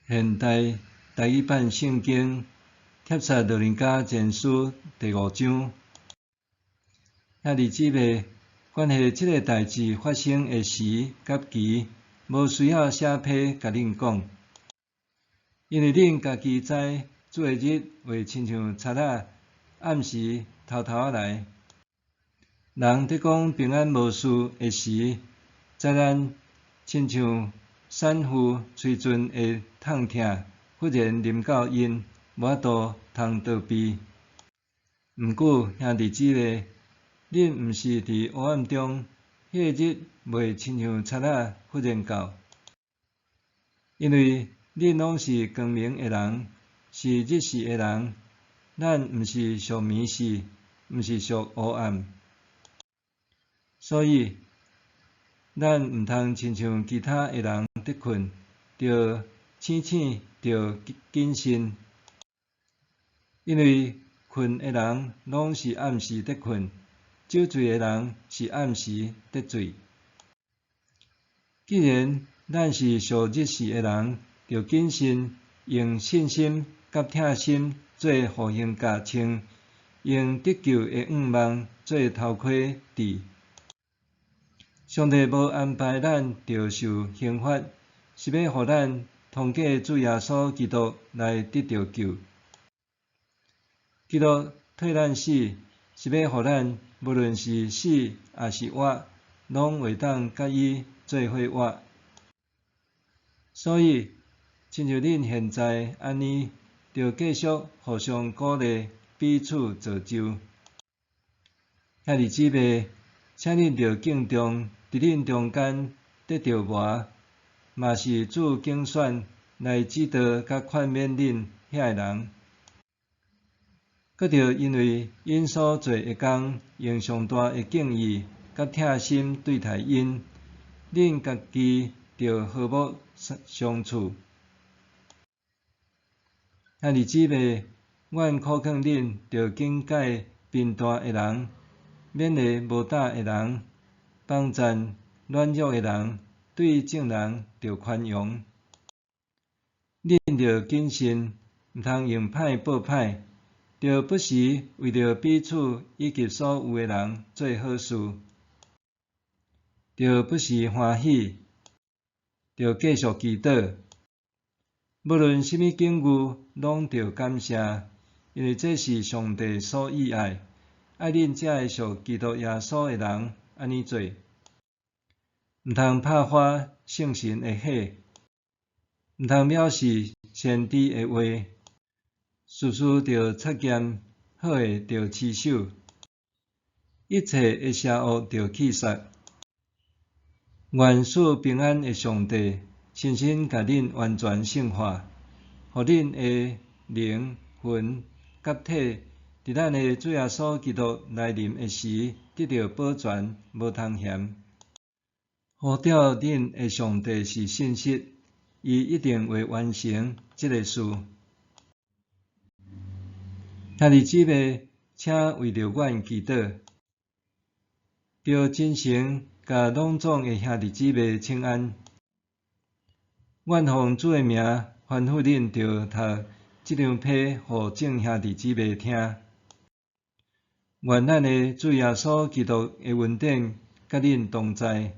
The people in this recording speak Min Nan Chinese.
現代台語版聖經帖撒羅尼迦前書第五章，兄弟姊妹，關係這个代誌發生的時佮期，無需要寫批共恁講，因為恁家己知，主的日會親像賊仔暗時偷偷仔來。人佇講平安無事的時，災難親像產婦催陣的痛疼，忽然臨到𪜶，無法度通逃避。毋過兄弟姊妹，恁毋是佇黑暗中，彼个日袂親像賊仔忽然到。因為恁攏是光明的人，是日時的人，咱毋是屬暝時，毋是屬黑暗。所以，咱毋通親像其他的人佇睏，著醒醒，著謹慎。因為睏的人攏是暗時佇睏，酒醉的人是暗時佇醉。既然咱是屬日時的人，著謹慎，用信心佮疼心做護胸甲穿，用得救的向望做頭盔戴。上帝無安排咱著受刑罰，是欲予咱通過主耶穌基督來得著救。基督替咱死，是欲予咱無論是死抑是活，攏會當佮伊做伙活。所以，親像恁現在按呢，著繼續互相鼓勵，彼此造就。兄弟姊妹，請恁著敬重佇恁中間得著磨，嘛是主揀選來指導佮勸勉恁遐个人。閣著因為𪜶所做的工，用上大的敬意佮疼心對待𪜶，恁家己著和睦相處。兄弟姊妹，阮苦勸恁著警戒貧惰的人，勉勵無膽的人，幫贊軟弱的人，對眾人著寬容。恁著謹慎，毋通用歹報歹，著不時為著彼此以及所有的人做好事，著不時歡喜，著繼續祈禱。無論啥物境遇，攏著感謝，因為這是上帝所喜愛，愛恁這个屬基督耶穌的人按呢做。毋通拍發聖神的火，毋通藐視先知的話，事事著察驗，好的著持守，一切的邪惡著棄殺。願賜平安的上帝，親身共恁完全聖化，予恁的靈魂佮體，佇咱的主耶穌基督來臨的時，得著保全，無通嫌。呼召恁的上帝是信實，伊一定會完成這个事。兄弟姊妹，請為著阮祈禱，著真誠共攏總的兄弟姊妹請安。阮奉主的名吩咐恁，著讀這張批予眾兄弟姊妹聽。願咱的主耶穌基督的恩典佮恁同在。